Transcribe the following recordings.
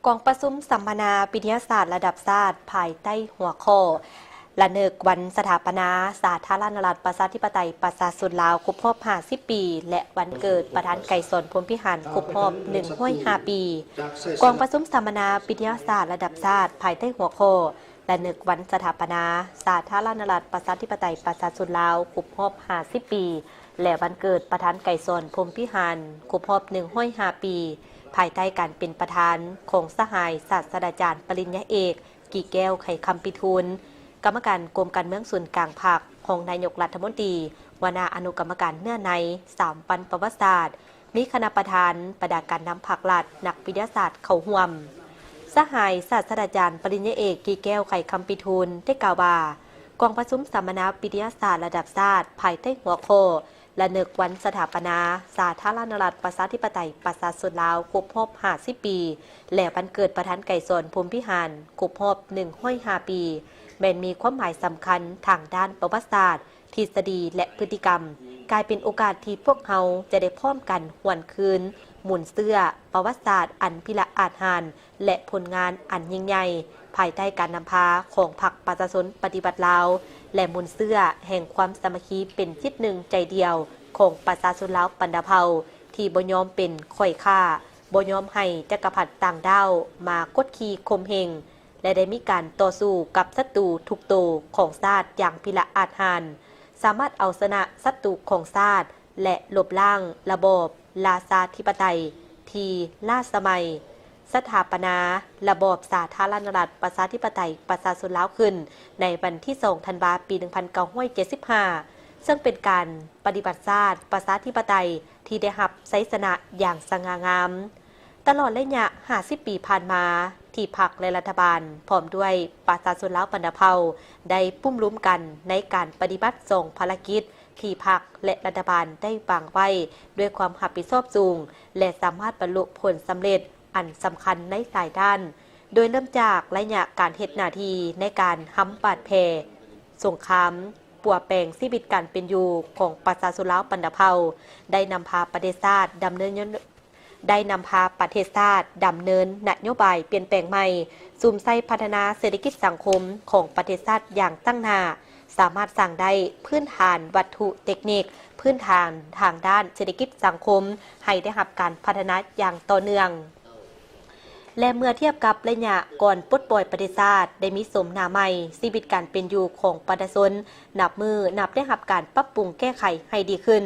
ກອງປະຊຸມສຳມະນາວິທະຍາສາດລະດັບຊາດ ພາຍໃຕ້ຫົວຂໍ້ ລະນຶກວັນສະຖາປະນາສາທາລະນະລັດ ປະຊາທິປະໄຕ ປະຊາຊົນລາວ ຄົບຮອບຫ້າສິບປີ ແລະ ວັນເກີດປະທານໄກສອນ ພົມພິຫານ ຄົບຮອບໜຶ່ງຮ້ອຍຫ້າປີ. ກອງປະຊຸມສຳມະນາວິທະຍາສາດລະດັບຊາດ ພາຍໃຕ້ຫົວຂໍ້ ລະນຶກວັນສະຖາປະນາສາທາລະນະລັດ ປະຊາທິປະໄຕ ປະຊາຊົນລາວ ຄົບຮອບຫ້າສິບປີ ແລະ ວັນເກີດປະທານໄກສອນ ພົມພິຫານ ຄົບຮອບໜຶ່ງຮ້ອຍຫ້າປີ ພາຍໃຕ້ການເປັນປະທານຂອງສະຫາຍສາດສະດາຈານປະລິນຍາເອກ ກີແກ້ວ ໄຂຄຳພິທູນ, ກຳມະການກົມການເມືອງສູນກາງພັກ, ຮອງນາຍົກລັດຖະມົນຕີ, ຫົວໜ້າອະນຸກຳມະການເນື້ອໃນສາມວັນປະຫວັດສາດ, ມີຄະນະປະທານ, ບັນດາການນຳພັກລັດ, ນັກວິທະຍາສາດເຂົ້າຮ່ວມ. ສະຫາຍສາດສະດາຈານປະລິນຍາເອກ ກີແກ້ວ ໄຂຄຳພິທູນ ໄດ້ກ່າວວ່າ ກອງປະຊຸມສຳມະນາວິທະຍາສາດລະດັບຊາດ ພາຍໃຕ້ຫົວຂໍ້ ລະນຶກວັນສະຖາປະນາສາທາລະນະລັດ ປະຊາທິປະໄຕ ປະຊາຊົນລາວ ຄົບຮອບຫ້າສິບປີ ແລະ ວັນເກີດປະທານໄກສອນ ພົມພິຫານ ຄົບຮອບໜຶ່ງຮ້ອຍຫ້າປີ ແມ່ນມີຄວາມໝາຍສຳຄັນທາງດ້ານປະຫວັດສາດ, ທິດສະດີ ແລະ ພຶດຕິກຳ, ກາຍເປັນໂອກາດທີ່ພວກເຮົາຈະໄດ້ພ້ອມກັນຫວນຄືນມູນເຊື້ອປະຫວັດສາດອັນພິລະອາດຫານ ແລະ ຜົນງານອັນຍິ່ງໃຫຍ່ ພາຍໃຕ້ການນຳພາຂອງພັກປະຊາຊົນປະຕິວັດລາວ ແລະ ມູນເຊື້ອແຫ່ງຄວາມສາມັກຄີເປັນຈິດໜຶ່ງໃຈດຽວຂອງປະຊາຊົນລາວບັນດາເຜົ່າ ທີ່ບໍ່ຍອມເປັນຂ້ອຍຂ້າ, ບໍ່ຍອມໃຫ້ຈັກກະພັດຕ່າງດ້າວມາກົດຂີ່ຂົ່ມເຫງ ແລະ ໄດ້ມີການຕໍ່ສູ້ກັບສັດຕູທຸກໂຕຂອງຊາດຢ່າງພິລະອາດຫານ, ສາມາດເອົາຊະນະສັດຕູຂອງຊາດ ແລະ ລົບລ້າງລະບອບລາຊາທິປະໄຕທີ່ລ້າສະໄໝ, ສະຖາປະນາລະບອບສາທາລະນະລັດ ປະຊາທິປະໄຕ ປະຊາຊົນລາວຂຶ້ນໃນວັນທີສອງ ທັນວາ ປີໜຶ່ງພັນເກົ້າຮ້ອຍເຈັດສິບຫ້າ ເຊິ່ງເປັນການປະຕິວັດຊາດປະຊາທິປະໄຕທີ່ໄດ້ຮັບໄຊຊະນະຢ່າງສະຫງ່າງາມ. ຕະຫຼອດໄລຍະຫ້າສິບປີຜ່ານມາ ທີ່ພັກ ແລະ ລັດຖະບານ ພ້ອມດ້ວຍປະຊາຊົນລາວບັນດາເຜົ່າ ໄດ້ປຸ້ມລຸມກັນໃນການປະຕິບັດສອງພາລະກິດ ທີ່ພັກ ແລະ ລັດຖະບານໄດ້ວາງໄວ້ດ້ວຍຄວາມຮັບຜິດຊອບສູງ ແລະ ສາມາດບັນລຸຜົນສຳເລັດອັນສຳຄັນໃນຫຼາຍດ້ານ, ໂດຍເລີ່ມຈາກໄລຍະການເຮັດໜ້າທີ່ໃນການຫຳບາດແຜສົງຄາມ, ປົວແປງຊີວິດການເປັນຢູ່ຂອງປະຊາຊົນລາວບັນດາເຜົ່າ, ໄດ້ນຳພາປະເທດຊາດດຳເນີນ ໄດ້ນຳພາປະເທດຊາດດຳເນີນນະໂຍບາຍປ່ຽນແປງໃໝ່, ສຸມໃສ່ພັດທະນາເສດຖະກິດສັງຄົມຂອງປະເທດຊາດຢ່າງຕັ້ງໜ້າ, ສາມາດສ້າງໄດ້ພື້ນຖານວັດຖຸເຕັກນິກ, ພື້ນຖານທາງດ້ານເສດຖະກິດສັງຄົມໃຫ້ໄດ້ຮັບການພັດທະນາຢ່າງຕໍ່ເນື່ອງ. ແລະ ເມື່ອທຽບກັບໄລຍະກ່ອນປົດປ່ອຍປະເທດຊາດໄດ້ມີໂສມໜ້າໃໝ່, ຊີວິດການເປັນຢູ່ຂອງປະຊາຊົນນັບມື້ນັບໄດ້ຮັບການປັບປຸງແກ້ໄຂໃຫ້ດີຂຶ້ນ.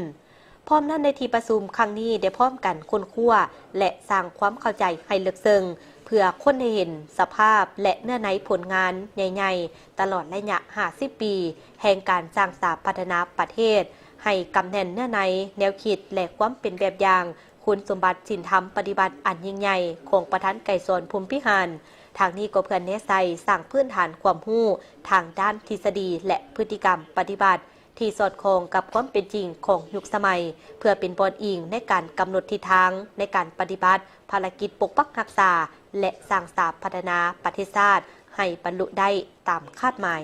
ພ້ອມນັ້ນ ໃນທີ່ປະຊຸມຄັ້ງນີ້ໄດ້ພ້ອມກັນຄົ້ນຄວ້າ ແລະ ສ້າງຄວາມເຂົ້າໃຈໃຫ້ເລິກເຊິ່ງ ເພື່ອຄົ້ນໃຫ້ເຫັນສະພາບ ແລະ ເນື້ອໃນຜົນງານໃຫຍ່ໆ ຕະຫຼອດໄລຍະຫ້າສິບປີ ແຫ່ງການສ້າງສາພັດທະນາປະເທດ ໃຫ້ກຳແໜ້ນເນື້ອໃນແນວຄິດ ແລະ ຄວາມເປັນແບບຢ່າງຄຸນສົມບັດສິນທຳປະຕິວັດອັນຍິ່ງໃຫຍ່ຂອງປະທານໄກສອນ ພົມພິຫານ. ທາງນີ້ກໍເພື່ອແນໃສ່ສ້າງພື້ນຖານຄວາມຮູ້ທາງດ້ານທິດສະດີ ແລະ ພຶດຕິກຳປະຕິບັດ ທີ່ສອດຄ່ອງກັບຄວາມເປັນຈິງຂອງຍຸກສະໄໝ ເພື່ອເປັນບ່ອນອີງໃນການກຳນົດທິດທາງໃນການປະຕິບັດພາລະກິດປົກປັກຮັກສາ ແລະ ສ້າງສາພັດທະນາປະເທດຊາດໃຫ້ບັນລຸໄດ້ຕາມຄາດໝາຍ.